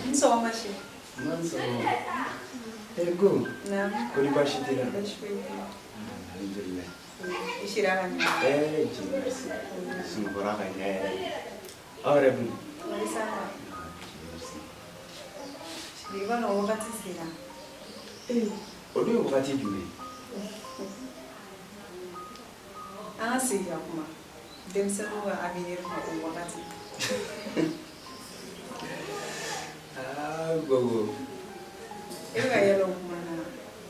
Ni sɔgɔma si. Man sɔgɔma. Eh go. Naamu. Kɔni baasi t'i la? Baasi foyi t'i la. Alhamdulilayi. I sira ka ɲɛ. Eh Dieu merci. Sunɔgɔra ka ɲɛ yɛrɛ. Aw yɛrɛ dun? Wali ça va. Merci. I b'a dɔn wagati sera. Eh, o dun ye wagati jumɛn ye? An ka segin ka kuma. Denmisɛnninw ka avenir kan o wagati. Ah, Gogo. E bɛ ka yɛlɛ o kuma na.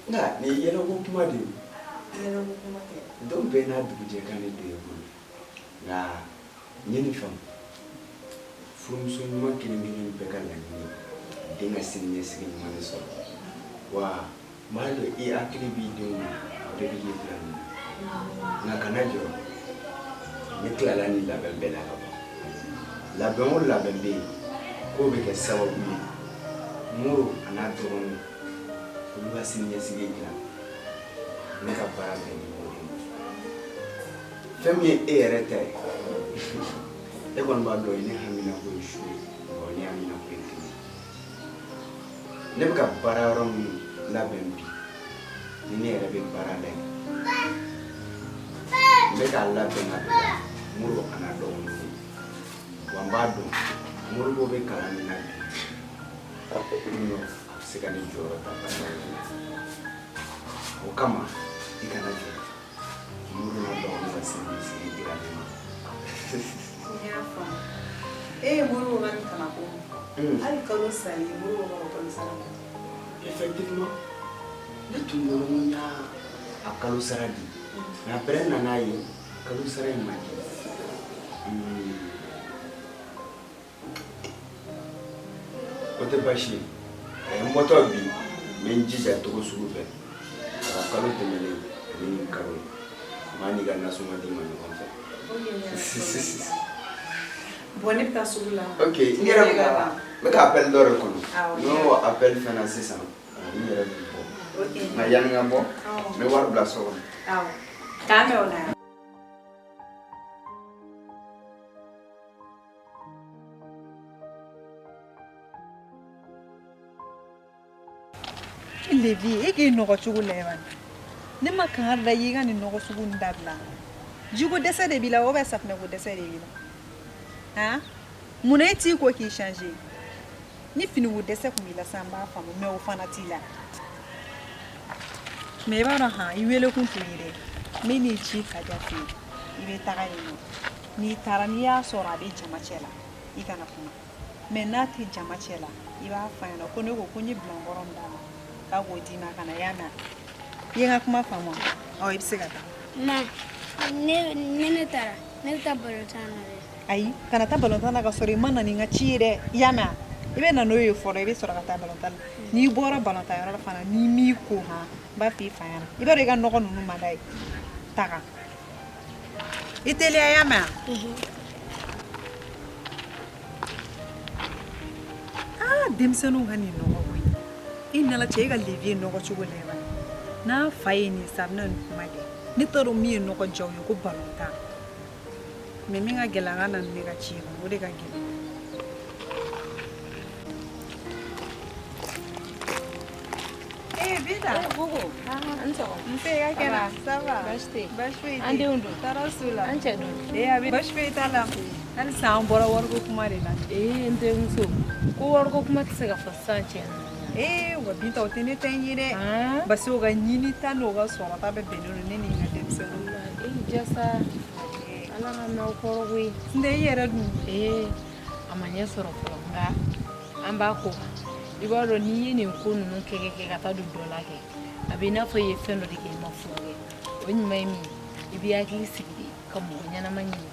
Nka nin ye yɛlɛko kuma de ye. Yɛlɛko kuma tɛ. Don bɛɛ n'a dugujɛ kan de don e bolo. Nka n ye nin faamu. Furumuso ɲuman kelen kelen bɛɛ ka laɲini ye den ka siniɲɛsigi ɲuman de sɔrɔ. Wa n b'a dɔn i hakili b'i denw na, o de bɛ k'i bila nin na. Nka kana jɔrɔ. Ne tilala nin labɛn bɛɛ la ka ban. Labɛn o labɛn bɛ yen k'o bɛ kɛ sababu ye Moro a n'a dɔgɔninw olu ka siniɲɛsigi dilan. Ne ka baara bɛnnen b'o de ma. Fɛn min ye e yɛrɛ ta ye, e kɔni b'a dɔn ne haminako ye su ye, wa ne haminako ye tile ye. Ne bɛ ka baara yɔrɔ min labɛn bi, ni ne yɛrɛ bɛ baara la yen, n bɛ k'a labɛn ka bila Moro a n'a dɔgɔninw ye. Wa n b'a dɔn Moribo bɛ kalan min na bi, don dɔ a bɛ se ka ne jɔyɔrɔ ta baara yɔrɔ in na. O kama i kana jɔrɔ. Moro n'a dɔgɔninw ka siniɲɛsigi dira ne ma. N y'a faamu. E ye Moribo ka nin kalanko min fɔ. Hali kalo salen Moribo ka o kalo sara ma. Effectivement, ne tun bolo n ko n y'a a kalo sara di. Mais après n nana ye kalo sara in ma di. O tɛ baasi ye. N bɔtɔ bi n bɛ n jija cogo sugu bɛɛ. A ka kalo tɛmɛnen ani nin kalo ye. N b'a n'i ka nasɔngɔ d'i ma ɲɔgɔn fɛ. Bon ne bɛ taa sugu la. Ok, n yɛrɛ bɛ ka n bɛ ka appel dɔ de kɔnɔ. N'o appel fɛnna sisan, n yɛrɛ bɛ bɔ. Nka yanni n ka bɔ, n bɛ wari bila so kɔnɔ. Awɔ. K'an bɛn o la. Levi e k'i nɔgɔ cogo lajɛ bani. Ne ma kangari da i ye i ka nin nɔgɔ sugu nin dabila. Jiko dɛsɛ de b'i la ou bien safunɛko dɛsɛ de b'i la? Han? Munna e t'i ko k'i changer? Ni finiko dɛsɛ tun b'i la sisan n b'a faamu mais o fana t'i la. Mais i b'a dɔn han i wele kun t'o ye dɛ. N bɛ n'i ci Kaja fɛ yen. I bɛ taga yen nɔ. N'i taara n'i y'a sɔrɔ a bɛ jama cɛ la, i kana kuma. Mais n'a tɛ jama cɛ la, i b'a f'a ɲɛna ko ne ko ko n ye bilankɔrɔ min d'a ma k'a k'o d'i ma ka na i y'a mɛn wa? I ye n ka kuma faamu wa? Ɔ i bɛ se ka taa. Ma ne ni ne taara ne bɛ taa balontan na dɛ. Ayi kana taa balontan na ka sɔrɔ i ma na ni n ka ci ye dɛ i y'a mɛn wa? I bɛ na n'o ye fɔlɔ i bɛ sɔrɔ ka taa balontan na n'i bɔra balontan yɔrɔ la fana n'i m'i ko han n b'a f'i fa ɲɛna i b'a dɔn i ka nɔgɔ ninnu man d'a ye taga i teliya i y'a mɛn wa? Aa denmisɛnninw ka nin nɔgɔ koyi i nana cɛ e ka Levi ye nɔgɔ cogo lajɛ bani n'a fa ye nin sa a bɛna nin kuma kɛ ne t'a dɔn min ye nɔgɔ diya u ye ko balontan mais min ka gɛlɛn an ka na ni ne ka ci ye o de ka gɛlɛn. Ee Binta. Ee Gogo. A ni sɔgɔma. Nse i ka kɛnɛ. Ça va. Baasi tɛ yen. Baasi foyi tɛ yen. An denw dun? Tɔɔrɔ s'u la. An cɛ dun? Ee a bɛ baasi foyi t'a la. Halisa an bɔra wariko kuma de la. Ee n terimuso ko wariko kuma tɛ se ka fɔ sisan tiɲɛ na. Ee wa Binta o tɛ ne ta in ye dɛ. Parce que o ka ɲinita n'o ka sɔrɔta bɛɛ bɛnnen don ne ni n ka denmisɛnninw ma. Ee jasa Ala ka n'aw kɔrɔ koyi. N tɛ i yɛrɛ dun? Ee a ma ɲɛ sɔrɔ fɔlɔ nka an b'a ko kan. I b'a dɔn n'i ye nin ko ninnu kɛ kɛ ka taa don dɔ la kɛ a bɛ i n'a fɔ i ye fɛn dɔ de kɛ i ma furu kɛ o ɲuman ye min ye i b'i hakili sigi de ka mɔgɔ ɲɛnama ɲini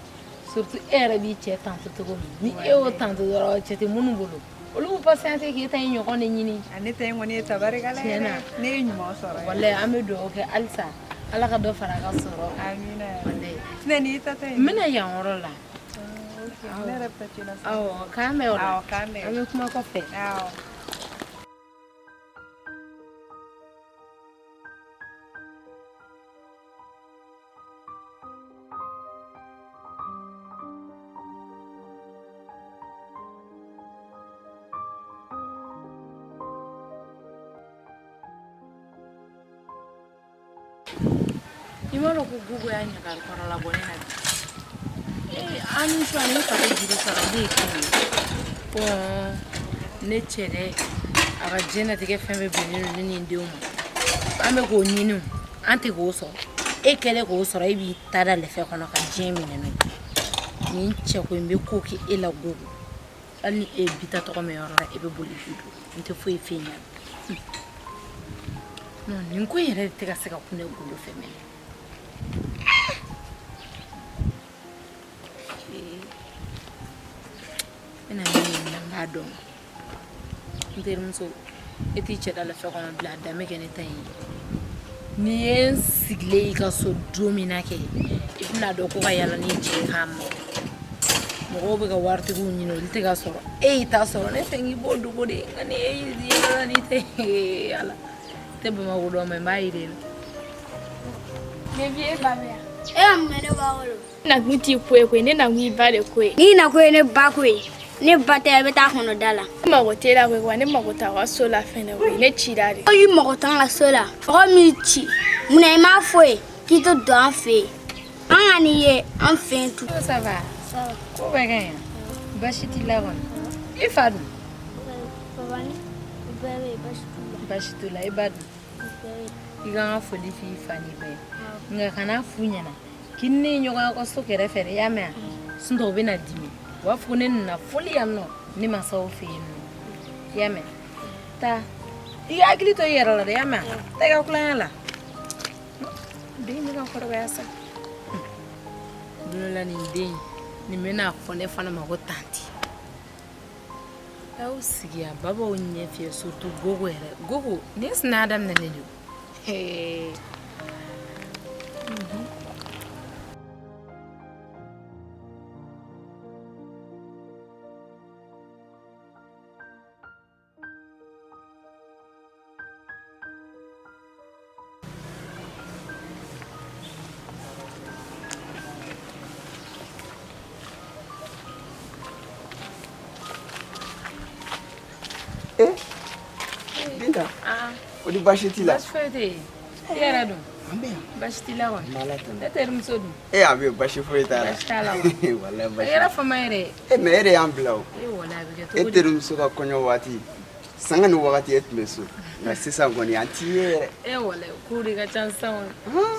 surtout e yɛrɛ b'i cɛ tanto cogo min ni e y'o tanto dɔrɔn cɛ tɛ minnu bolo olu b'u patienter k'e ta in ɲɔgɔn de ɲini. A ne ta in kɔni ye tabarikala ye dɛ ne ye ɲuman sɔrɔ. Walayi an bɛ dugawu kɛ halisa Ala ka dɔ fara a ka sɔrɔ kan. Amina walayi. Sinɛ n'i taatɔ ye. N bɛna yan yɔrɔ la. Ne yɛrɛ bɛ taa ci la sisan. Awɔ k'an bɛn o la. Awɔ k'an bɛn. An bɛ kuma kɔfɛ. Awɔ. I m'a dɔn ko Gogo y'a ɲagari kɔrɔla bɔ ne na bi. Ee, an ni su ani fa bɛ juru sara ne ye kelen ye. Ko ne cɛ dɛ, a ka diɲɛnatigɛ fɛn bɛɛ bɛnnen don ne ni n denw ma. An bɛ k'o ɲini, an tɛ k'o sɔrɔ. E kɛlen k'o sɔrɔ, e b'i ta da lɛfɛ kɔnɔ ka diɲɛ minɛ n'o ye. Nin cɛko in bɛ ko kɛ e la Gogo. Hali ni e ye Bita tɔgɔ mɛn yɔrɔ la, e bɛ boli k'i don. N tɛ foyi f'e ɲɛna. Non, nin ko in yɛrɛ de tɛ ka se ka kun ne golo fɛ mɛnɛ. N bɛna min ɲini n b'a dɔn. N terimuso, e t'i cɛ da lɛfɛ kɔnɔ bila, a danbe kɛ ne ta in ye. N'i ye n sigilen i ka so don min na kɛ, i bɛna dɔn ko ka yala ni cɛ k'a ma. Mɔgɔw bɛ ka waritigiw ɲini, olu tɛ ka sɔrɔ. E y'i ta sɔrɔ, ne fɛ k'i b'o dogo de. Nka ni e y'i yala ni tɛ, ala tɛ Bamakɔ dɔn, mɛ n b'a yira e la. Depi e ba bɛ yan. E ka mun kɛ ne ba bolo? Ne nakun t'i ko ye koyi, ne nakun y'i ba de ko ye. N'i nakun ye ne ba ko ye, ne ba tɛ, i bɛ taa kɔnɔ da la. Ne mago t'e la koyi, wa ne mago t'aw ka so la fɛnɛ koyi, ne cira de. Ko i mago t'an ka so la, mɔgɔ min ci, munna i m'a fɔ ye k'i tɛ don an fɛ yen? An ka n'i ye an fɛ yen tugun. Ça va? Ça va. Ko bɛɛ ka ɲi wa? Baasi t'i la kɔni? I fa dun? Papa ni u bɛɛ bɛ yen, baasi t'u la. Baasi t'u la, i ba dun? U bɛɛ bɛ yen. I ka n ka foli f'i fa n'i ba ye. Nka kana f'u ɲɛna k'i ni ne ye ɲɔgɔn ye aw ka so kɛrɛfɛ dɛ, i y'a mɛn wa? Sinon u bɛna dimi. U b'a fɔ ko ne nana foli yan nɔ, ne ma s'aw fɛ yen nɔ. I y'a mɛn? Taa. I ka hakili to i yɛrɛ la dɛ, i y'a mɛn wa? Taa i ka tulonkɛ la. Den bɛ ka kɔrɔbaya sa. Don dɔ la nin den nin bɛna fɔ ne fana ma ko tanti. Aw sigi a ba b'aw ɲɛ fiyɛ, surtout Gogo yɛrɛ. Gogo, nin ye sinaya daminɛlen de ye. Hee. Eh, Binta, o di baasi t'i la? Baasi foyi tɛ yen. I yɛrɛ dun? An bɛ yan. Baasi t'i la kɔni? N b'Ala tanu. Ne terimuso dun? E a bɛ yen, baasi foyi t'a la. Baasi t'a la wa? Walayi A baasi. kɛra fama yɛrɛ ye. E mais e de y'an bila o. E walayi a bɛ kɛ E cogo di? terimuso ka kɔɲɔ waati, sanga ni wagati e tun bɛ so. Nka sisan kɔni an t'i ye yɛrɛ. E walayi kow de ka ca sisan kɔni.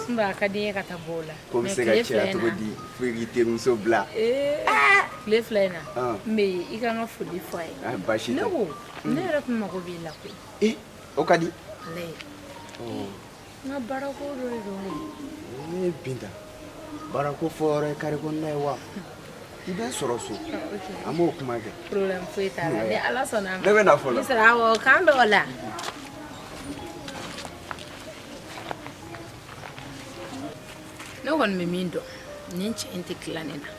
Sinon a ka di n ye ka taa bɔ o la. Ko bɛ Mais se ka tile caya fila in cogo na- di fo i k'i terimuso bila? Ee, tile fila in na n bɛ yen, i ka n ka foli fɔ a ye. Ah, baasi Ne tɛ. ko ne yɛrɛ tun mago b'i la koyi. E, o ka di. Walayi. N ka baarako dɔ de don koyi. Ne Binta, baarako fɔ yɔrɔ ye kare kɔnɔna ye wa? I bɛ n sɔrɔ so. An b'o kuma kɛ. Problème foyi t'a la. Ni Ala sɔnna a ma. Ne bɛ na fɔlɔ. Ni sera awɔ, k'an bɛn o la. Ne kɔni bɛ min dɔn, nin cɛ in tɛ tila ne na.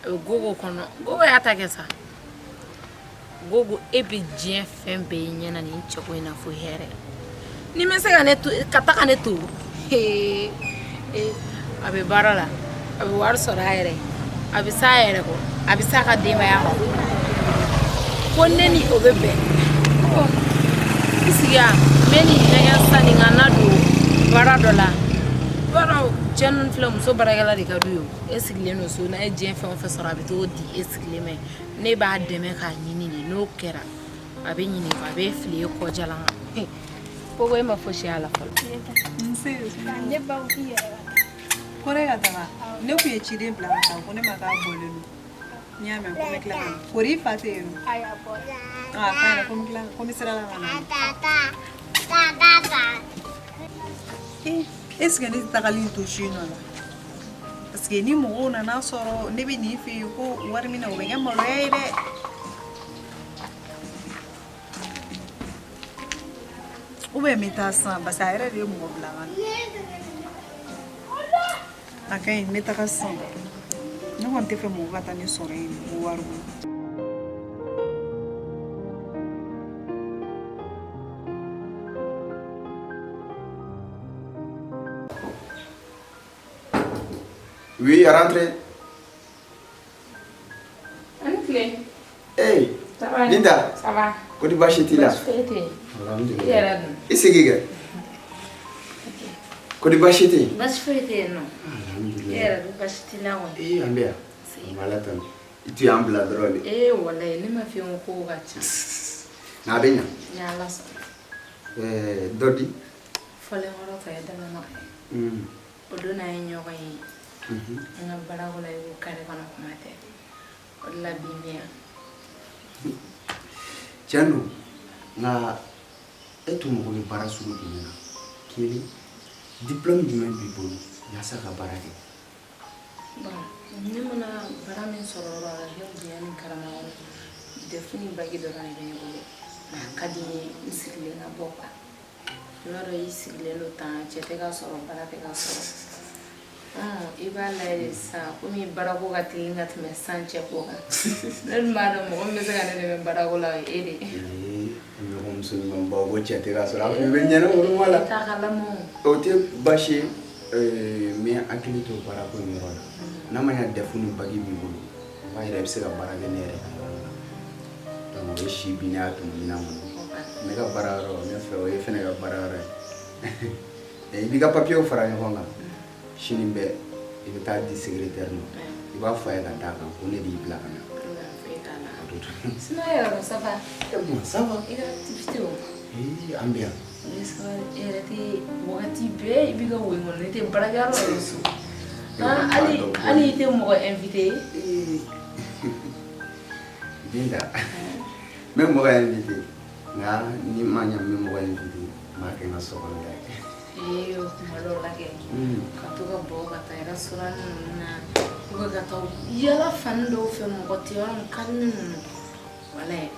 A bɛ Gogo kɔnɔ. Gogo y'a ta kɛ sa. Gogo, e bɛ diɲɛ fɛn bɛɛ ye ɲɛ na nin cɛko in na fo hɛrɛ. N'i ma se ka ne to, ka taa ka ne to. Ee, a bɛ baara la, a bɛ wari sɔrɔ a yɛrɛ ye, a bɛ s'a yɛrɛ kɔ, a bɛ s'a ka denbaya kɔ. Ko ne ni o bɛ bɛn. I sigi yan, n bɛ nin nɛgɛ sanni ka na don baara dɔ la. I b'a dɔn cɛ ninnu filɛ, muso baarakɛla de ka d'u ye o. E sigilen don so, n'a ye diɲɛ fɛn o fɛn sɔrɔ, a bɛ t'o di e sigilen ma. Ne b'a dɛmɛ k'a ɲini de, n'o kɛra a bɛ ɲinɛ a bɛ fili e kɔjalan kan. Ko e ma fosi y'a la fɔlɔ. Nse. Ne ba ko k'i yɛrɛ ka taa. Ko ne ka taga, ne tun ye ciden bila ka taa, ko ne ma k'a bɔlen don. N y'a mɛn ko n bɛ tila ka na. Kori i fa tɛ yen nɔ? Ayi, a bɔra. A fa ɲɛna ko n bɛ tila, ko n bɛ sira la ka na. Eh, est ce que ne tɛ tagali in to su in nɔ la? Parce que ni mɔgɔw nana sɔrɔ ne bɛ nin fɛ yen ko wari minɛ, o bɛ kɛ maloya ye dɛ. Ou bien n bɛ taa sisan, parce que a yɛrɛ de ye mɔgɔ bila ka na. A ka ɲi, n bɛ taga sisan. Ne kɔni tɛ fɛ mɔgɔ ka taa ne sɔrɔ yen ko wari ko. Oui, rentrez. Ani tile. Hey, Ça va? Linda. Ça va. Ko di baasi t'i la? Baasi foyi tɛ yen. Alhamdulillah. I yɛrɛ dun? I sigi kɛ. Ko di, baasi tɛ yen? Baasi foyi tɛ yen nɔ. Alhamdulilayi. E yɛrɛ ko baasi t'i la kɔni? Ee, an bɛ yan. An b'Ala tanu. I tun y'an bila dɔrɔn de. Ee walayi, ne ma f'i ye ko kow ka ca. Nka a bɛ ɲa. Ni Ala sɔnna. Ɛɛ, dɔ di? Fɔlen kɔrɔ tɔ ye dama ma. O don n'an ye ɲɔgɔn ye an ka baarako la i ko kare kɔnɔ kuma tɛ. O de la bi n bɛ yan. Tiɲɛ don, nka e tun mago bɛ baara sugu jumɛn na? Kelen, diplôme jumɛn b'i bolo yaasa ka baara kɛ? Bon, ne mana baara min sɔrɔ dɔrɔn, a ka kɛ bonya ni karama kɔnɔ. DEF ni bac dɔrɔn de bɛ ne bolo. Mais a ka di n ye n sigilen ka bɔ quoi. I b'a dɔn, i sigilen don tan, cɛ tɛ ka sɔrɔ, baara tɛ ka sɔrɔ. I b'a lajɛ de sisan, komi baarako ka teli ka tɛmɛ san cɛko kan. Ne dun b'a dɔn, mɔgɔ min bɛ se ka ne dɛmɛ baarako la, o ye e de ye. Ee, ɲɔgɔnmuso ɲumanbaw ko cɛ tɛ ka sɔrɔ, a fɔ i bɛ ɲɛnɛ olu la. Ta kalama. O tɛ baasi ye. N bɛ hakili to baarako in yɔrɔ la. N'a ma ɲɛ DEF ni bac b'i bolo, o b'a yira i bɛ se ka baara kɛ ne yɛrɛ ka yɔrɔ la. Donc o ye si bin ne y'a tɔmɔ ɲinan kɔnɔ. Ne ka baara yɔrɔ ne fɛ, o ye fɛnɛ ka baara yɔrɔ ye. I b'i ka papiyew fara ɲɔgɔn kan, sini bɛɛ i bɛ taa di secrétaire ma, i b'a fɔ a ye ka d'a kan ko ne de y'i bila ka na. Sinon e yɛrɛ, ça va? Bon, ça va. I ka activité o? Ee, an bɛ yan. Ne sabali, e yɛrɛ tɛ wagati bɛɛ i b'i ka wo in kɔnɔ, ne tɛ baarakɛyɔrɔ la so. Hali hali i tɛ mɔgɔ invité? Binta, n bɛ mɔgɔ invité, nka ni ma ɲɛ n bɛ mɔgɔ invité, n b'a kɛ n ka so kɔnɔ ye. Ee, o kuma dɔw la kɛ, ka to ka bɔ ka taa restaurant ninnu na, ou bien ka taa yala fan dɔw fɛ, mɔgɔ tɛ yɔrɔ min, calme ninnu, walayi.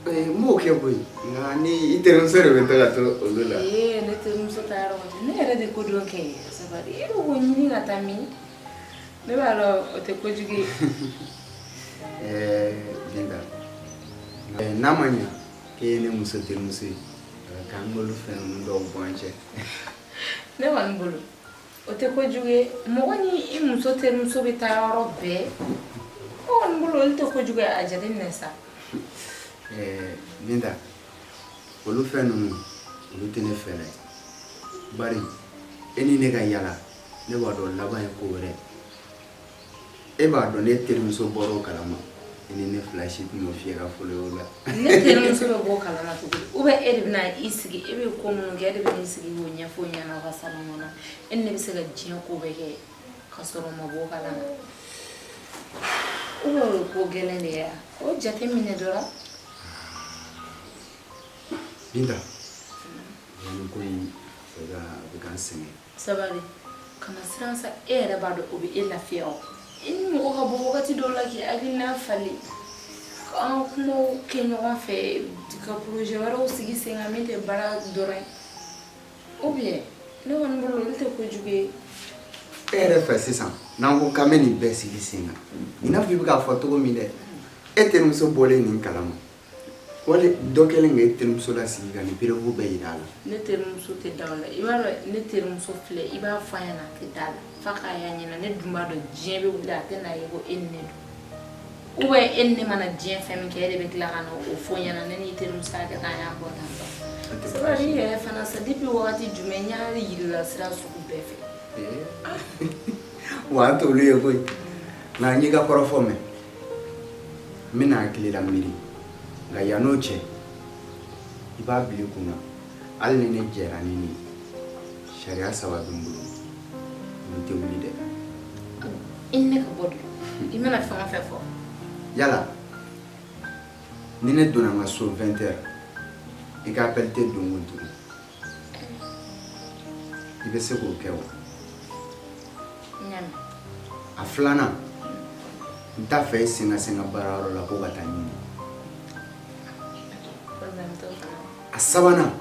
N b'o kɛ koyi, nka ni i terimuso de bɛ to ka to olu la. Ee, ne terimuso ta yɔrɔ kɔni, ne yɛrɛ de ko dɔn kɛ. Sabali, e bɛ k'o ɲini ka taa min, ne b'a dɔn o tɛ kojugu ye. Ɛɛ Binta, n'a ma ɲɛ k'e ye ne muso terimuso ye, k'an k'olu fɛn ninnu dɔw bɔ an cɛ. Ne kɔni bolo, o tɛ kojugu ye. Mɔgɔ ni i muso terimuso bɛ taa yɔrɔ bɛɛ, ne kɔni bolo olu tɛ kojugu ye. A jateminɛ sa. Ɛɛ Binta, olu fɛn ninnu, olu tɛ ne fɛla ye, bari e ni ne ka yala, ne b'a dɔn laban ye ko wɛrɛ. E b'a dɔn ne terimuso bɔra o kalama, i ni ne fila si tɛn'o fiyɛ ka folo ye o la. Ne terimuso bɛ bɔ o kalama cogo di? Ou bien e de bɛna i sigi, e bɛ ko minnu kɛ, e de bɛ n'i sigi k'o ɲɛfɔ o ɲɛna aw ka salon kɔnɔ? E ni ne bɛ se ka diɲɛ ko bɛɛ kɛ ka sɔrɔ o ma bɔ o kalama? Ou bien o ye ko gɛlɛn de ye wa? O jateminɛ dɔrɔn. Binta, nin ko in a bɛ ka n sɛgɛn. Sabali, kana siran sa. E yɛrɛ b'a dɔn o bɛ e lafiya. O i ni mɔgɔ ka bɔ wagati dɔw la k'i hakilina falen, an ka kumaw kɛ ɲɔgɔn fɛ, ka projet wɛrɛw sigi sen kan min tɛ baara dɔrɔn ye. Ou bien ne kɔni bolo, olu tɛ kojugu ye. E yɛrɛ fɛ sisan, n'an ko k'an bɛ nin bɛɛ sigi sen kan, i n'a fɔ i bɛ k'a fɔ cogo min dɛ, e terimuso bɔlen nin kalama, wali dɔ kɛlen k'e terimuso lasigi ka nin preuve bɛɛ yira a la? Ne terimuso tɛ da o la. I b'a dɔn ne terimuso filɛ, i b'a fɔ a ɲɛna, a tɛ da la f'a k'a y'a ɲɛna. Ne dun b'a dɔn diɲɛ bɛ wuli, a tɛ n'a ye ko e ni ne don. Ou bien e ni ne mana diɲɛ fɛn min kɛ, e de bɛ tila ka na o fɔ n ɲɛna: ne n'i terimuso y'a kɛ tan, an y'a bɔ tan tɔ. Sabali, i yɛrɛ fana sa, depuis wagati jumɛn n y'a yirila sira sugu bɛɛ fɛ? Wa an t'olu ye koyi, nka n y'i ka kɔrɔfɔ mɛn, n bɛna hakili la miiri. Nka yann'o cɛ, i b'a bila i kunna, hali ni ne jɛra ni nin ye, sariya saba bɛ n bolo, olu tɛ wuli dɛ. I ni ne ka bɔ dun, i mana fɛn o fɛn fɔ. Yala ni ne donna n ka so 20 heures, i ka appel tɛ don n kun tugun, i bɛ se k'o kɛ wa? N y'a mɛn. A filanan, n t'a fɛ e sen ka se n ka baarayɔrɔ la ko ka taa ɲini. Problème t'o fana. A sabanan,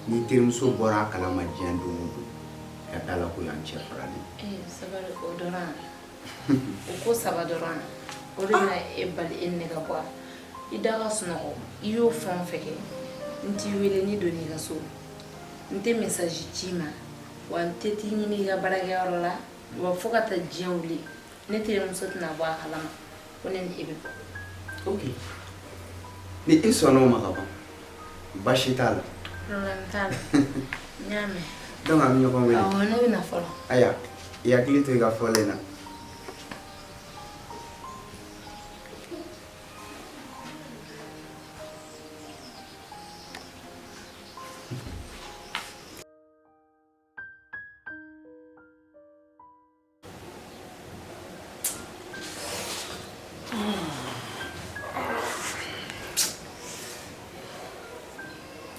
n'i terimuso bɔra a kalama diɲɛ don o don, ka da la ko y'an cɛ faralen. Ee, sabali, o dɔrɔn, o ko saba dɔrɔn, o de bɛna e bali e ni ne ka bɔ a? I da ka sunɔgɔ, i y'o fɛn o fɛn kɛ, n t'i wele n'i donn'i ka so, n tɛ message ci i ma, wa n tɛ t'i ɲini i ka baarakɛyɔrɔ la. Wa fo ka taa diɲɛ wuli, ne terimuso tɛna bɔ a kalama ko ne ni e bɛ bɔ. Ok, ni i sɔnna o ma ka ban, baasi t'a la. Problème t'a la, n y'a mɛn. Donc an bɛ ɲɔgɔn wele. Awɔ, ne bɛ na fɔlɔ. Ayiwa, i hakili to i ka fɔlen na.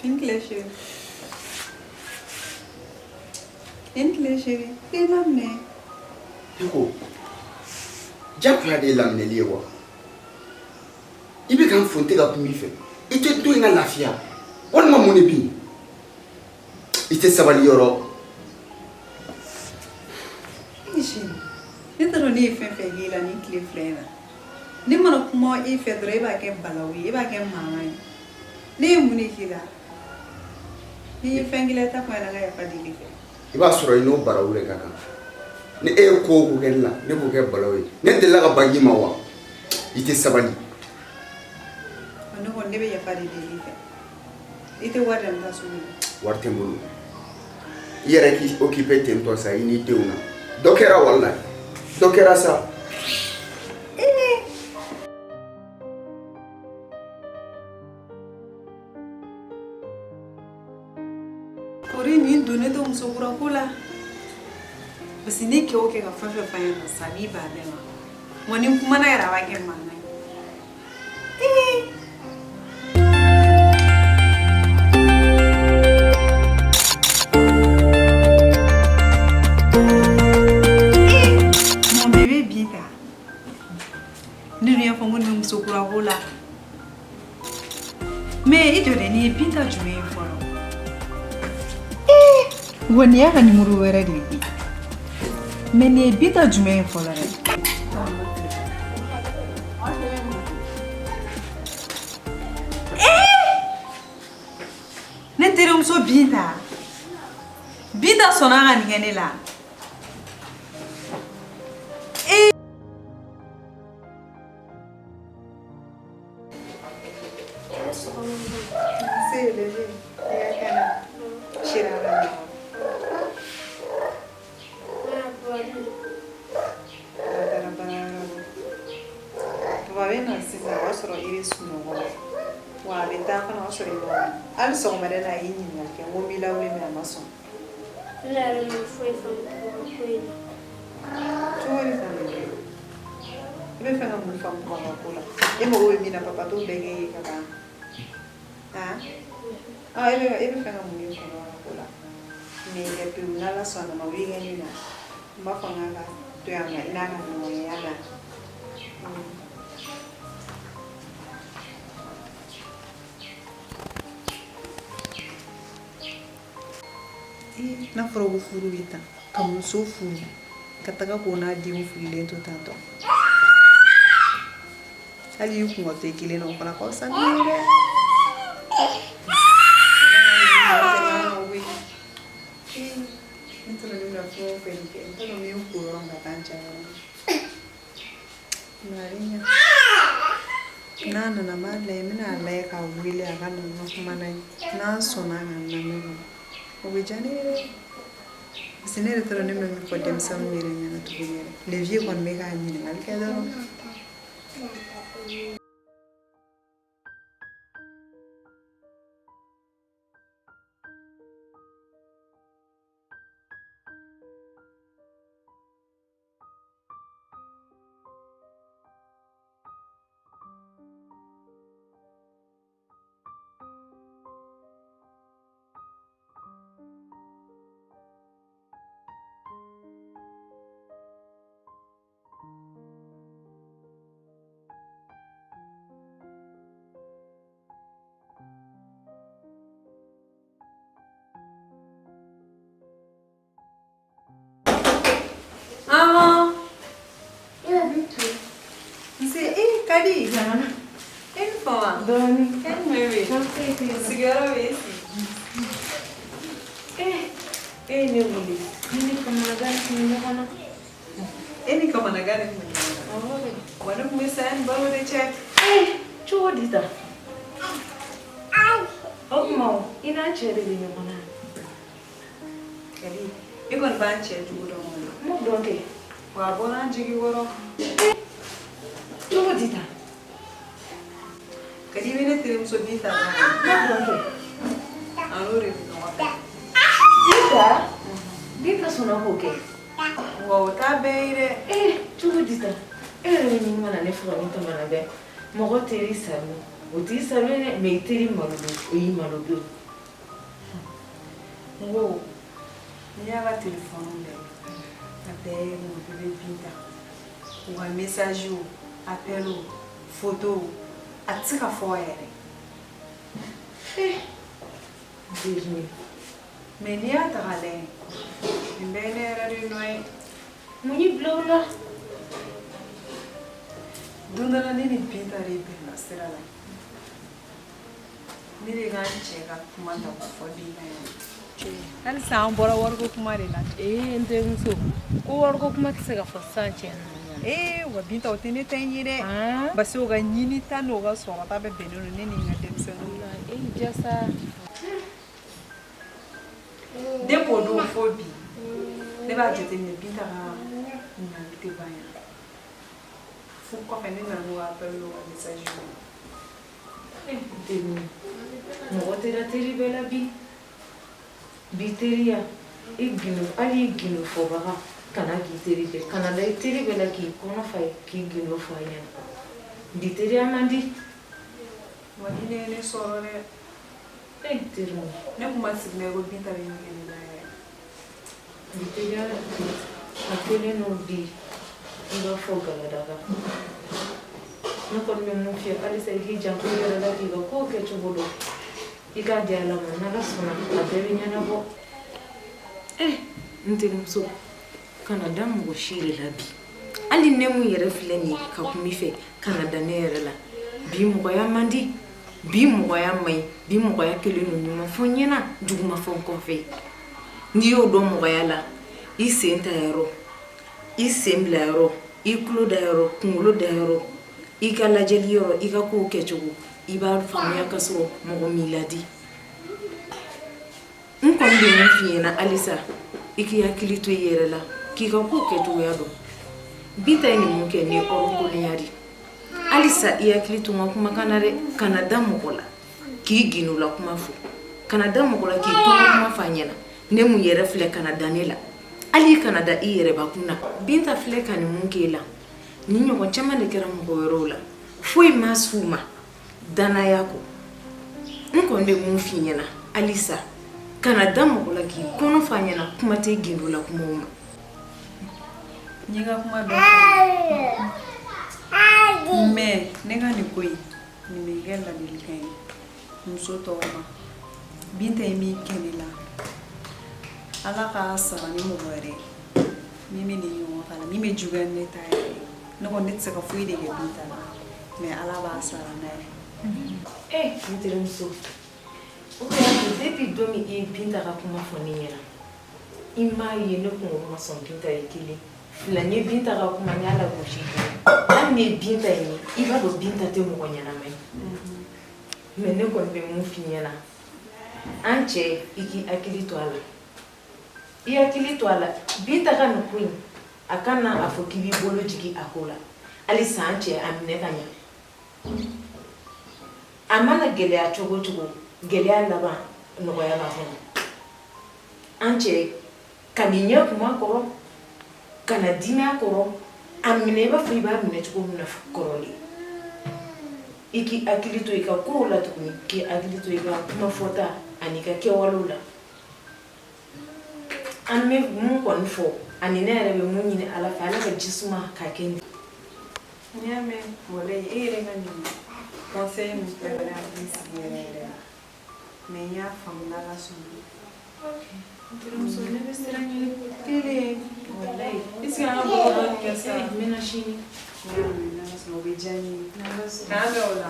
I ni tile chérie. I ni tile chérie. I laminɛ. Ne ko jagoya de ye laminɛli ye wa? I bɛ ka n fo n tɛ ka kuma i fɛ. I tɛ to yen ka lafiya walima mun de bɛ yen? I tɛ sabali yɔrɔ. Chérie, ne t'a dɔn ne ye fɛn fɛn k'e la nin tile fila in na. Ne mana kuma e fɛ dɔrɔn e b'a kɛ balawu ye, e b'a kɛ mankan ye. Ne ye mun de k'i la? N'i ye fɛn k'i la i t'a fɔ n ɲɛna n ka yafa deli i fɛ. I b'a sɔrɔ i n'o barawu de ka kan. Ni e ye ko o ko kɛ ne la, ne b'o kɛ balawu ye. Ne delila ka ban i ma wa? I tɛ sabali. Ne kɔni ne bɛ yafa de deli i fɛ. I tɛ wari di yan n bɛ taa sugu la. Wari tɛ n bolo. I yɛrɛ k'i occupé ten tɔ sa i n'i denw na. Dɔ kɛra walayi. Dɔ kɛra sa. Kori nin donnen to muso kura ko la. Parce que ne kɛ o kɛ ka fɛn fɛn f'a ɲɛna sisan a b'i ban a bɛɛ ma. Wa ni n kumana yɛrɛ a b'a kɛ mankan ye. Ee! Mon bébé Binta. Ne dun y'a fɔ n ko nin bɛ muso kura ko la. Mais i jɔ dɛ, nin ye Binta jumɛn ye fɔlɔ? Ee! Wa nin y'a ka numéro wɛrɛ de ye koyi. Mais nin ye Binta jumɛn ye fɔlɔ dɛ? Ee! Ne terimuso Binta. Binta sɔnna ka nin kɛ ne la. Ee! Nse bébé, i ka kɛnɛ. Chérie a ka nɔgɔn. A taara baarayɔrɔ la. Papa bɛ na sisan o y'a sɔrɔ i bɛ sunɔgɔ la. Wa a bɛ taa fana o y'a sɔrɔ i ma wuli. Hali sɔgɔmada in na a y'i ɲininkali kɛ n ko n b'i lawuli mais a ma sɔn. Ne yɛrɛ ma foyi faamu papa ka ko in na. Cogo di tan bébé? I bɛ fɛ ka mun faamu papa ka ko la? E mago bɛ min na papa t'o bɛɛ kɛ e ye ka ban. Han? Ɔ e bɛ fɛ ka mun de faamu a ka ko la? Mais kɛ pewu n'Ala sɔnna ma week-end in na n b'a fɔ n k'a ka to yan nɔ i n'a ka ɲɔgɔn ye y'a mɛn? N'a fɔra ko furu bɛ tan ka muso furu ka taga k'o n'a denw fililen to tantɔ hali i kun ka to i kelen na o fana ka fisa ni ye dɛ. Ne t'a dɔn ne bɛna fɛn o fɛn kɛ n t'a dɔn n bɛ n ko yɔrɔ min ka taa n ja yɔrɔ min na. A bɛ ɲa n'a nana n b'a lajɛ n bɛna a lajɛ k'a wele a ka na n ka kuma n'a ye n'a sɔnna ka n lamɛn kɔni o bɛ diya ne ye dɛ. Parce que ne yɛrɛ t'a dɔn ne bɛna min fɔ denmisɛnninw yɛrɛ ɲɛna tuguni yɛrɛ. Le vieux kɔni bɛ k'a ɲininkali kɛ dɔrɔn. Maman. Nse, eh, Kadi. E ni fama. Dɔɔni. E ni mun bɛ yen? Sigiyɔrɔ bɛ yen. Eh, e ye ne wele. Ne ni kamanagan tun bɛ ɲɔgɔn na. E ni kamanagan de tun bɛ ɲɔgɔn na. Awɔ kɛ. Wa ne tun bɛ saya ni balo de cɛ. Eh, cogo di tan? O tuma o, i n'a cɛ de bɛ ɲɔgɔn na. Kadi, i kɔni b'an cɛ jugu dɔn kɔni. N m'o dɔn kɛ. Wa a bɔra an jigi kɔrɔ. Cogo di tan? Kadi, i bɛ ne terimuso Binta dɔn. N b'a dɔn kɛ. A n'o de bɛ ɲɔgɔn fɛ. Binta? Binta sɔnna k'o kɛ. Wa o t'a bɛɛ ye dɛ. Ee, cogo di tan? E yɛrɛ bɛ ɲini ka na ne faga ni kamana bɛɛ. Mɔgɔ teri salo, o t'i salo ye dɛ, mais i teri malo don, o y'i malo don. N ko n'i y'a ka telefɔni lajɛ, a bɛɛ ye mon bébé Binta. U ka message o, appel o, photo o, a tɛ se ka fɔ yɛrɛ. Eh, Derin. Mais n'i y'a ta k'a lajɛ, nin bɛɛ ye ne yɛrɛ de nɔ ye. Mun y'i bila o la? Don dɔ la ne ni Binta de bɛnna sira la. Ne de ka n cɛ ka kuma ta k'o fɔ Binta ɲɛna. Halisa an bɔra wariko kuma de la. Ee, n terimuso, ko wariko kuma tɛ se ka fɔ sisan cɛ ninnu ɲɛna. Ee, wa Binta, o tɛ ne ta in ye dɛ. Parce que o ka ɲinita n'o ka sɔrɔta bɛɛ bɛnnen don ne ni n ka denmisɛnninw. E jasa. Depuis o don fo bi, ne b'a jateminɛ Binta ka ɲininkali tɛ ban yan. Fo kɔfɛ ne nana n'o appel n'o ka message ye. Eh, Derin, mɔgɔ tɛ da teri bɛɛ la bi. Bi teriya, i gindo, hali i gindo fɔbaga kana k'i teri kɛ. Kana da i teri bɛɛ la k'i kɔnɔ fa ye, k'i gindo fɔ a ɲɛna. Bi teriya man di. Wa ni ne ye ne sɔrɔ dɛ. Eh, terimu. Ne kun ma sigi n'a ye ko Binta bɛ nin kɛ ne la yɛrɛ. Bi teriya a kɛlen don bi i b'a fɔ galadaga. Ne kɔni bɛ mun f'i ye halisa, i k'i janto i yɛrɛ la, k'i ka kow kɛ cogo dɔn. I k'a di Ala ma, n'Ala sɔnna a bɛɛ bɛ ɲɛnabɔ. Eh, n terimuso, kana da mɔgɔ si de la bi. Hali ne mun yɛrɛ filɛ nin ye ka kuma i fɛ, kana da ne yɛrɛ la. Bi mɔgɔya man di, bi mɔgɔya man ɲi, bi mɔgɔya kɛlen don ɲuman fɔ n ɲɛna, juguman fɔ n kɔfɛ. N'i y'o dɔn mɔgɔya la, i sen ta yɔrɔ, i sen bila yɔrɔ, i tulo da yɔrɔ, kunkolo da yɔrɔ, i ka lajɛli yɔrɔ, i ka kow kɛcogo, i b'a faamuya ka sɔrɔ mɔgɔ m'i ladi. N kɔni bɛ mun f'i ɲɛna halisa, i k'i hakili to i yɛrɛ la, k'i ka kow kɛcogoya dɔn. Binta ye nin mun kɛ, nin ye hɔrɔnkolenya de ye. Halisa i hakili to n ka kumakan na dɛ, kana da mɔgɔ la k'i gindo la kuma fɔ, kana da mɔgɔ la k'i kɔnɔ kuma fɔ a ɲɛna. Ne mun yɛrɛ filɛ, kana da ne la, hali i kana da i yɛrɛbakun na. Binta filɛ ka nin mun k'e la, nin ɲɔgɔn caman de kɛra mɔgɔ wɛrɛw la, foyi ma s'u ma danaya kɔ. N kɔni bɛ mun f'i ɲɛna halisa, kana da mɔgɔ la k'i kɔnɔ fɔ a ɲɛna, kuma tɛ gindo la kumaw ma. N ye ka kuma dɔ fɔ, mais ne ka nin ko in, nin bɛ kɛ ladilikan ye muso tɔw ma. Binta ye min kɛ ne la, Ala k'a sara ni mɔgɔ wɛrɛ ye min bɛ nin ɲɔgɔn k'a la, min bɛ juguya ni ne ta yɛrɛ ye. Ne kɔni, ne tɛ se ka foyi de kɛ Binta la, mais Ala b'a sara n'a ye. Eh, n terimuso, o de y'a to depuis don min i ye Binta ka kuma fɔ ne ɲɛna, i m'a ye ne kunkolo ma sɔn Binta ye kelen fila. N ye Binta ka kuma, n y'a lagosi. Hali ni ye Binta ye, i b'a dɔn Binta tɛ mɔgɔ ɲɛnama ye. Mais ne kɔni bɛ mun f'i ɲɛna, an cɛ, i k'i hakili to a la, i hakili to a la. Binta ka nin ko in, a kana a fɔ k'i b'i bolo jigin a ko la. Halisa an cɛ, a minɛ ka ɲɛ. A mana gɛlɛya cogo o cogo, gɛlɛya laban nɔgɔya b'a kɔnɔ. An cɛ, ka nin ɲɛ kuma kɔrɔ, kana dimi a kɔrɔ. A minɛ i b'a fɔ i b'a minɛ cogo min na kɔrɔlen. I k'i hakili to i ka kow la tuguni, k'i hakili to i ka kuma fɔta ani i ka kɛwalew la. An bɛ mun kɔni fɔ, ani ne yɛrɛ bɛ mun ɲini Ala fɛ, Ala ka ji suma k'a kɛ nin. N y'a mɛn, walayi, e yɛrɛ ka nin conseil min filɛ ka ne hakili sigi yɛrɛ yɛrɛ la, mais n y'a faamu n'Ala sɔnna. N terimuso, ne bɛ sira ɲini. Kelen, walayi, est ce que an ka baro dɔɔni kɛ sa? N bɛna sini. N y'a mɛn, n'Ala sɔnna, o bɛ diya n ye. K'an bɛn o la.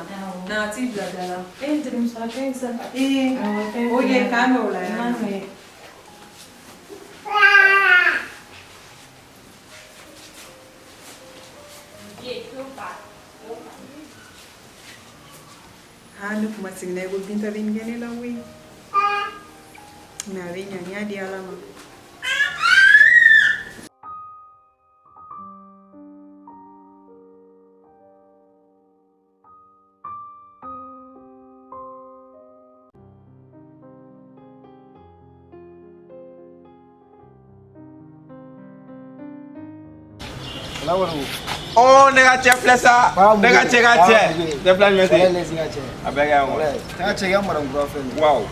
Na t'i bila da la. E, n terimuso, a ka ɲi sa. Ee, ok, k'an bɛn o la yan. N y'a mɛn. Ha, ne kuma sigi n'a ye ko Binta bɛ nin kɛ ne la koyi. Mais a bɛ ɲa, n y'a di Ala ma. Oh, ne ka cɛ filɛ sa. Ne ka cɛ ka cɛ. Cɛ fila jumɛn tɛ? A bɛɛ ka ɲi wa? Ka cɛ ka mara kura filɛ nin ye. Waaw.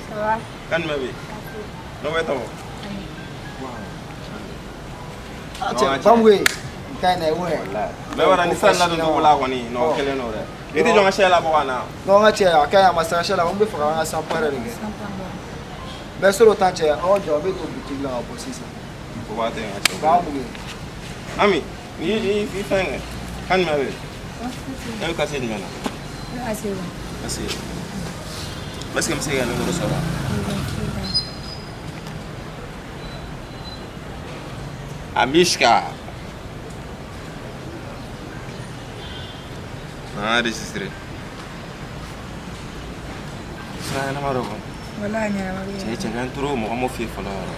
Kan jumɛn bɛ yen? N'o bɛ tɔgɔ. A cɛ Bamuge n ka ɲi dɛ ouais. Bɛɛ b'a dɔn ni san ladon cogo la kɔni non kelen don dɛ. I tɛ jɔ n ka sɛ labɔ ka na. Non n ka cɛ a ka ɲi a ma se ka sɛ la n bɛ fɛ ka an ka sanpa yɛrɛ de kɛ. Mais sɔrɔ tan cɛ aw jɔ n bɛ don boutique la ka bɔ sisan. O b'a to yen ka cɛ. Bamuge. Ami ni i fɛn kɛ. Kan jumɛn bɛ yen? E bɛ kasi jumɛn na? Kasi. Est-ce que n bɛ se k'i ka numéro sɔrɔ? Amishka. Enregistré. Sira ɲɛnama dɔ kɔnɔ. Wala ɲɛnama bɛ Cɛ cɛ ka ɲi trop mɔgɔ m'o f'i ye fɔlɔ yɛrɛ.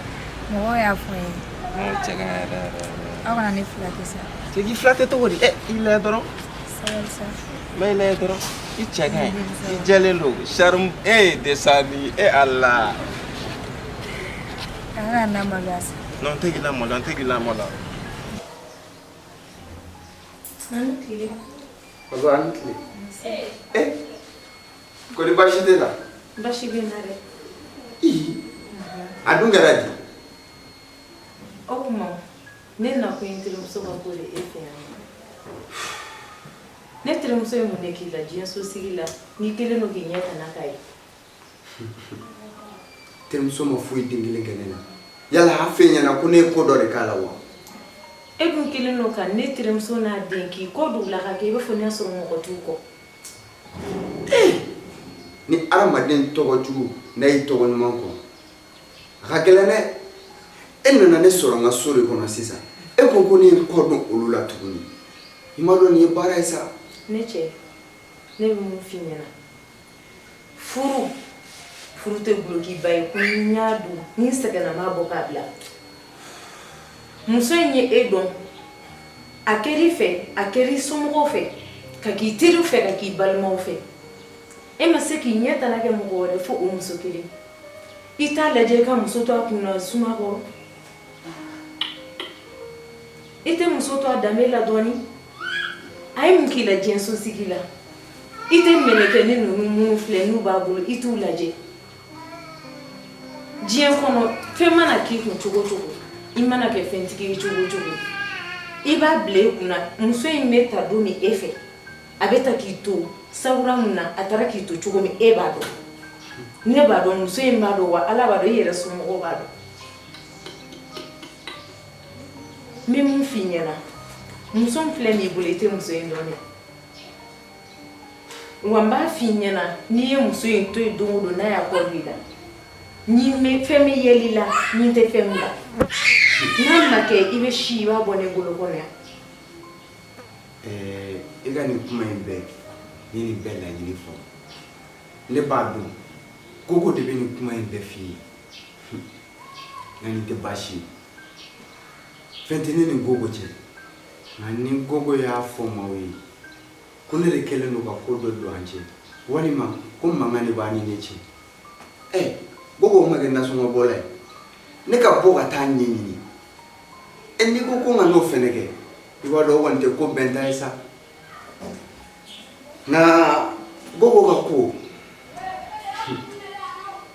Mɔgɔw y'a fɔ n ye. Non cɛ ka ɲi yɛrɛ yɛrɛ yɛrɛ. Aw kana ne fila tɛ sa. Cɛ k'i fila tɛ cogo di? Ɛ i lajɛ dɔrɔn. Sabali sa. N bɛ i lajɛ dɔrɔn. I cɛ ka ɲi. I jɛlen don. Charme e desani e Ala. A kana na maloya sa. Non n tɛ k'i lamaloya n tɛ k'i lamaloya. Ani tile. Baba ani tile. Eh, kɔni baasi t'e la? Baasi bɛ n na dɛ. Ii, a dun kɛra di? O tuma ne nakun ye n terimuso ka ko de e fɛ yan nɔ. Ne terimuso ye mun de k'i la diɲɛ sosigi la n'i kɛlen don k'i ɲɛ tana k'a ye? Terimuso ma foyi den kelen kɛ ne la. Yala a f'e ɲɛna ko ne ye ko dɔ de k'a la wa? E dun kɛlen don ka ne terimuso n'a den k'i kɔ don u la ka kɛ i b'a fɔ ne y'a sɔrɔ mɔgɔ t'u kɔ. Ni hadamaden tɔgɔ jugu n'a y'i tɔgɔ ɲuman kɔ a ka gɛlɛn dɛ. E nana ne sɔrɔ n ka so de kɔnɔ sisan e ko ko ne ye n kɔ don olu la tuguni i m'a dɔn nin ye baara ye sa. Ne cɛ ne bɛ mun f'i ɲɛna furu furu tɛ dulokiba ye ko ni n y'a don ni n sɛgɛnna n b'a bɔ k'a bila. Muso in ye e dɔn a kɛr'i fɛ a kɛr'i somɔgɔw fɛ ka k'i teriw fɛ ka k'i balimaw fɛ e ma se k'i ɲɛ tana kɛ mɔgɔ wɛrɛ fo o muso kelen i t'a lajɛ i ka muso to a kunna suma kɔrɔ i tɛ muso to a danbe la dɔɔni a ye mun k'i la diɲɛ sosigi la i tɛ mɛlɛkɛni ninnu minnu filɛ n'u b'a bolo i t'u lajɛ diɲɛ kɔnɔ fɛn mana k'i kun cogo cogo i mana kɛ fɛntigi ye cogo cogo i b'a bila i kunna muso in bɛ ta don min e fɛ a bɛ ta k'i to sawura min na a taara k'i to cogo min e b'a dɔn ne b'a dɔn muso in b'a dɔn wa ala b'a dɔn i yɛrɛ somɔgɔw b'a dɔn n bɛ mun f'i ɲɛna muso min filɛ n'i bolo i tɛ muso in dɔn dɛ wa n b'a f'i ɲɛna n'i ye muso in to yen don o don n'a y'a kɔ don i la ni fɛn bɛ yɛl'i la ni tɛ fɛn min la n'a ma kɛ i bɛ si i b'a bɔ ne bolo kɔnɔ yan. Ɛɛ e ka nin kuma in bɛɛ ni nin bɛɛ laɲini fɔ ne b'a dɔn Gogo de bɛ nin kuma in bɛɛ f'i ye nka nin tɛ baasi ye fɛn tɛ ne ni Gogo cɛ nka ni Gogo y'a fɔ maaw ye ko ne de kɛlen don ka ko dɔ don an cɛ walima ko mankan de b'a ni ne cɛ ɛ Gogo ma kɛ nasɔngɔbɔla ye ne ka bɔ ka taa ɲɛɲini ɛ n'i ko ko n ka n'o fɛnɛ kɛ i b'a dɔn o kɔni tɛ ko bɛnta ye sa nka Gogo ka ko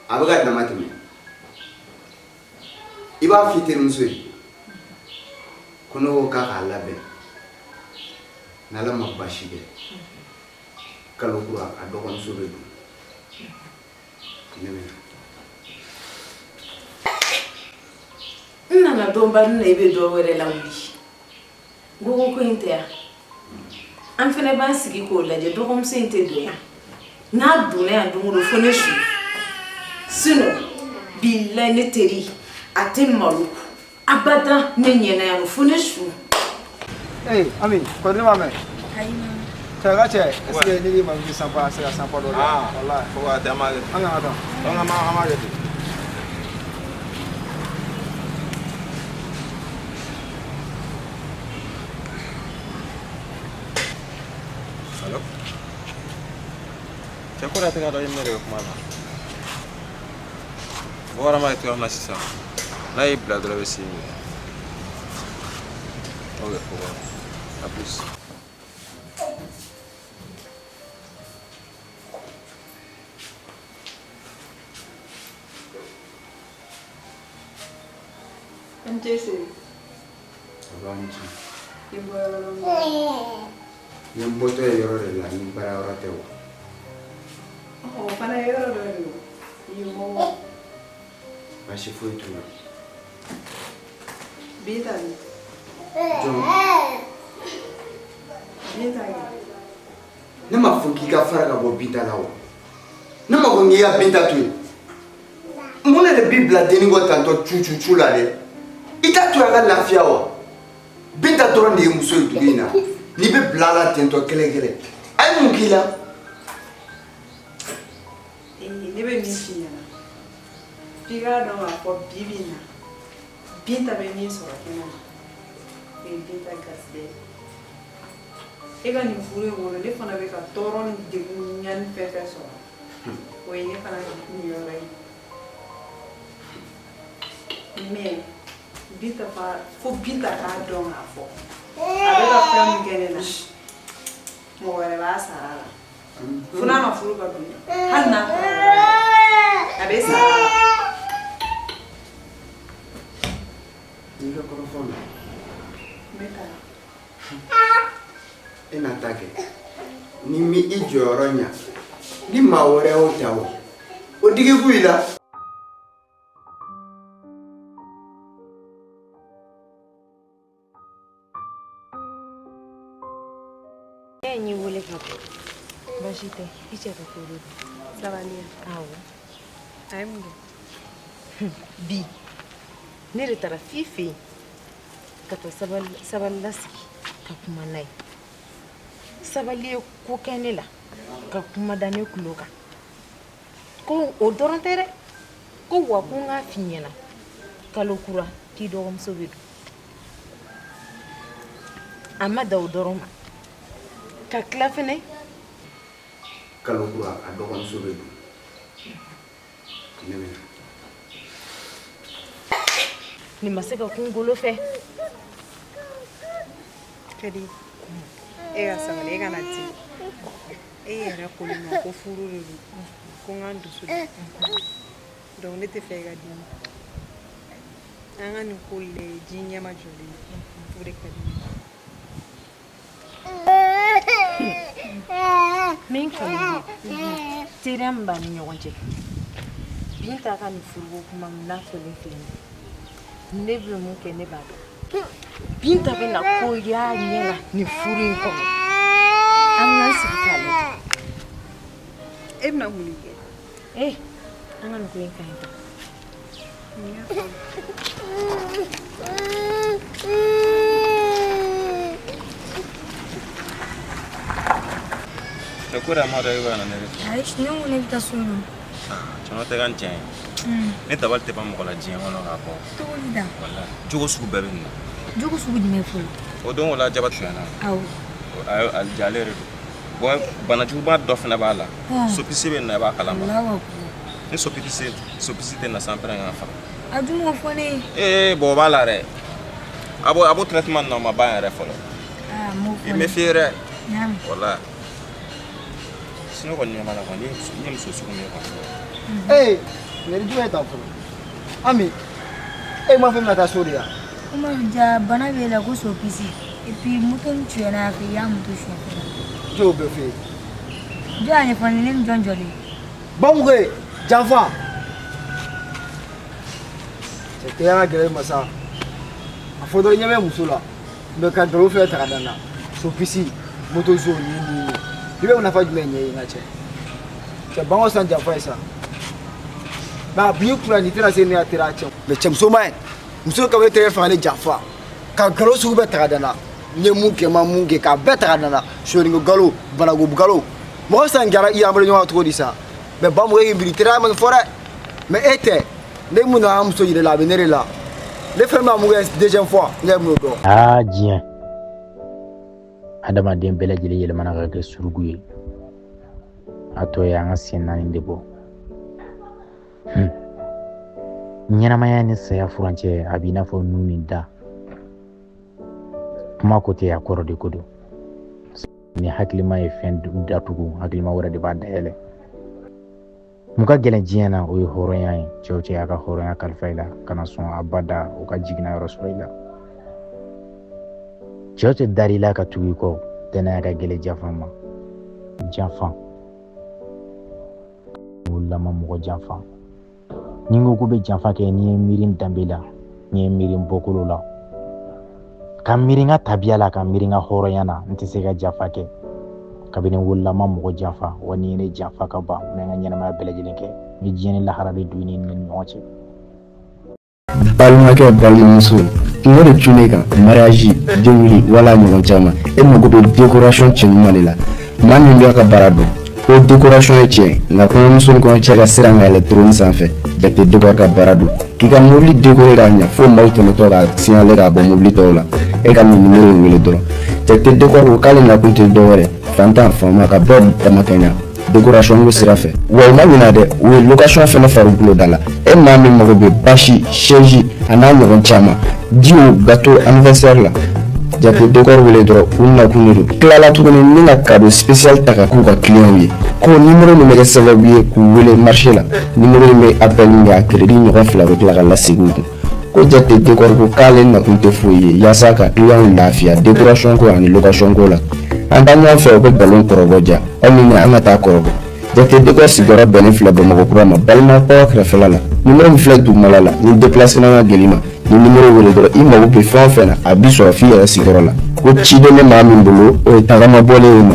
a bɛ ka dama tɛmɛ i b'a f'i terimuso ye ko ne ko k'a k'a labɛn n'ala ma baasi kɛ kalo kura a dɔgɔmuso bɛ don ne bɛ na. N nana dɔnbali na i bɛ dɔ wɛrɛ lawuli Gogo ko in tɛ yan an fana b'an sigi k'o lajɛ dɔgɔmuso in tɛ don yan n'a donna yan don o don fo ne su sinon bilayi ne teri a tɛ malo abada ne ɲɛna yan fo ne su. Ee Ami kɔri ne m'a mɛn. Ayi ma. Cɛ ka cɛ est ce que ne b'i mami sanpa se ka sanpa dɔ di walayi. Fo k'a dan an b'a kɛ. An kana taa. Donc an b'a kɛ ten. Allo? Cɛ ko de tɛ ka dɔn i ni ne de bɛ kuma la. Bɔkara ma kɛ cogoya min na sisan n'a y'i bila dɔrɔn i bɛ se minɛ. Ok, o kɔrɔ. À plus. N cɛ siri. A b'an ci. I bɔyɔrɔ la. N ye n bɔtɔ ye yɔrɔ de la ni baara yɔrɔ tɛ o. O fana ye yɔrɔ dɔ de ye o. I ye mɔgɔ. Baasi foyi t'u la. Binta dun? Jɔn? Binta kɛ. Ne m'a fɔ k'i ka fara ka bɔ Binta la wa? Ne ma ko k'i ka Binta to yen. Mun de b'i bila dennin kɔ tantɔ cu cu cu la dɛ? I t'a to yen a ka lafiya wa? Binta dɔrɔn de ye muso ye dugu in na. N'i bɛ bila a la tentɔ kɛlɛ kɛlɛ. A ye mun k'i la? Ne bɛ min f'i ɲɛna, f'i k'a dɔn k'a fɔ bi bi in na, Binta bɛ min sɔrɔ kɛnɛ ma, o ye Binta garisɛgɛ ye. E ka nin furu in kɔnɔ, ne fana bɛ ka tɔɔrɔ ni degun ɲani fɛn fɛn sɔrɔ, o ye ne fana niyɔrɔ ye. Mais Binta fa fo Binta k'a dɔn k'a fɔ a bɛ ka fɛn min kɛ ne la, mɔgɔ wɛrɛ b'a sara a la. Fo n'a ma furu ka don, hali n'a kɔrɔbayara, a bɛ sara a la. N'i ka kɔrɔfɔ mɛn. N bɛ taa. E na ta kɛ. Ni mi i jɔyɔrɔ ɲa, ni maa wɛrɛ y'o ta o, o digi b'u i la. Ne y'i wele ka bɔ. Baasi tɛ, i cɛ ka ko de don. Sabali. Awɔ. A ye mun kɛ? Bi, ne de taara f'i fɛ yen ka taa sabali lasigi ka kuma n'a ye. Sabali ye ko kɛ ne la ka kuma da ne tulo kan. Ko o dɔrɔn tɛ dɛ. Ko wa ko n k'a f'i ɲɛna kalo kura k'i dɔgɔmuso bɛ don. A ma dan o dɔrɔn ma. Ka tila fɛnɛ. Kalo kura a dɔgɔmuso bɛ don. Ne bɛ na. Nin ma se ka kun golo fɛ. Kadi, e ka sabali, e kana dimi. E yɛrɛ ko ne ma ko furu de don, ko n ka n dusu de. Donc ne tɛ fɛ e ka dimi. An ka nin ko lajɛ ji ɲɛma jɔlen, o de ka di ne ye. Min ka di n ye, teriya min b'an ni ɲɔgɔn cɛ, Binta ka nin furuko kuma min n'a fɔlen filɛ nin ye, ne bɛ mun kɛ ne b'a dɔn. Binta bɛna ko y'a ɲɛ la nin furu in kɔnɔ. An k'an sigi k'a lajɛ. E bɛna mun de kɛ? Eh, an ka nin ko in ka ɲi tan. N y'a faamu. Cɛ ko de a ma dɔn e bɛ ka na ne de fɛ. Ayi, ne ko ne bɛ taa so nɔ. Cɛn tɛ ka n tiɲɛ ye. Ne dabali tɛ ban mɔgɔ la diɲɛ kɔnɔ k'a fɔ. Cogo di tan? Walahi, jogo sugu bɛɛ bɛ nin na. Jogo sugu jumɛn fɔlɔ? O don o la jaba sonyana. Awɔ. A jalen de don. Bon, banajuguba dɔ fana b'a la. Sopisi bɛ na i b'a kalama. Alahu akubar. Ni sopisi tɛ na san pɛrɛn k'a faga. A dun m'o fɔ ne ye. Ee bon o b'a la dɛ. A b'o traitement na o ma ban yɛrɛ fɔlɔ. Aa m'o fɔ I ne ye. méfier dɛ. N y'a mɛn. Walahi. Sinon kɔni ɲɛ b'a la kɔni n ye muso sugu min ye kɔni. Ee, nin ye jumɛn ye tan fɔlɔ? Ami, e ma fɛn bɛna taa so de ya? Umaru ja bana b'e la ko sopisi. Et puis moto min sonyɛna a fɛ i y'a moto sonya fɛnɛ. Jɔn y'o bɛɛ f'e ye? Jɔn y'a ɲɛfɔ ne ye, ne ni jɔn jɔlen? Bamuke, janfa. Cɛ teriya ka gɛlɛn i ma sa. A fɔ dɔrɔn i ɲɛ bɛ muso la. Mais ka nkalon fɛn ta ka da n na. Sopisi, moto zo ni ni ni. I bɛ nafa jumɛn ɲɛ i n ka cɛ? Cɛ banko san janfa ye sa. Mais a b'i kunna nin tɛna se ne ka teriya cɛ. Mais cɛmuso ma ɲi. Muso ka e terikɛ fɛ ka ne janfa. Ka nkalon sugu bɛɛ ta ka da n na. N ye mun kɛ n ma mun kɛ k'a bɛɛ ta ka da n na. Sonyɛliko nkalon, banako nkalon. Mɔgɔ san kɛra i y'an bolo ɲɔgɔn kan cogo di sa? Mais Bamuke k'i miiri teriya ma nin fɔ dɛ. Mais e tɛ. Ne mun nana muso yira i la a bɛ ne de la. Ne fɛn bɛna mun kɛ deuxième fois ne yɛrɛ bɛn'o dɔn. Aa diɲɛ. Adamaden bɛɛ lajɛlen yɛlɛmana ka kɛ suruku ye. A tɔ ye an ka sen naani de bɔ. Ɲɛnamaya ni saya furancɛ a b'i n'a fɔ nun ni da. Kuma ko tɛ, a kɔrɔ de ko don. Ni hakilima ye fɛn datugu, hakilima wɛrɛ de b'a dayɛlɛ. Mun ka gɛlɛn diɲɛ na, o ye hɔrɔnya ye. Cɛw cɛ y'a ka hɔrɔnya kalifa i la, kana sɔn abada o ka jiginna yɔrɔ sɔrɔ i la. Cɛw cɛ dar'i la ka tugu i kɔ, danaya ka gɛlɛn janfa ma. Janfa wolola ma mɔgɔ janfa. Ni n ko k'u bɛ janfa kɛ, n'i ye miiri n danbe la, n'i ye miiri n bɔkolo la, ka miiri n ka tabiya la, ka miiri n ka hɔrɔnya na, n tɛ se ka janfa kɛ. Kabini n wolola ma mɔgɔ janfa, wa n'i ye ne janfa ka ban, n bɛ n ka ɲɛnamaya bɛɛ lajɛlen kɛ, n bɛ diɲɛ ni lahara de don i ni ne ni ɲɔgɔn cɛ. Balimakɛ, balimamuso, kungo de cun ne kan, mariage, denwuli wala ɲɔgɔn caman, e mago bɛ décoration cɛɲuman de la. Maa min b'a ka baara dɔn ko décoration ye tiɲɛ, nka kɔɲɔmuso ni kɔɲɔcɛ ka siran ka yɛlɛ trône sanfɛ, Jakite Décor ka baara don k'i ka mobili décorer k'a ɲɛ fo maaw tɛmɛtɔ ka signaler k'a bɔ mobili tɔw la. E ka nin numéro in wele dɔrɔn. Jakite Décor ko k'ale nakun tɛ dɔwɛrɛ, fantan faama ka bɛɛ damakɛɲa décoration ko sira fɛ. Wa u ma ɲina dɛ, u ye location fɛnɛ far'u bolo da la. E maa min mago bɛ bâche, chaise a n'a ɲɔgɔn caman, jiw, gâteau, anniversaire la, Jakite Décor wele dɔrɔn, u nakun de don. Tilala tuguni ni ka cadeau spécial ta ka k'u ka clients ye. Ko numéro min bɛ kɛ sababu ye k'u wele marché la, numéro in bɛ appel min kɛ, a crédit ɲɔgɔn 2 bɛ tila ka lasegin u kun. Ko Jakite Décor ko k'ale nakun tɛ foyi ye yaasa ka clients lafiya décoration ko ani location ko la. An taa ɲɔgɔn fɛ, u bɛ nkalon kɔrɔbɔ ja aw ni an ka taa kɔrɔbɔ. Jakite Décor sigiyɔrɔ bɛnnen filɛ Bamakɔ kura ma, balima kɔrɔ kɛrɛfɛla la. Numéro min filɛ dugumala la, ni déplacement ka gɛlɛn i ma, ni numéro wele dɔrɔn, i mago bɛ fɛn o fɛn na, a b'i sɔrɔ f'i yɛrɛ sigiyɔrɔ la. Ko ciden bɛ maa min bolo, o ye tagama bɔlen ye ma.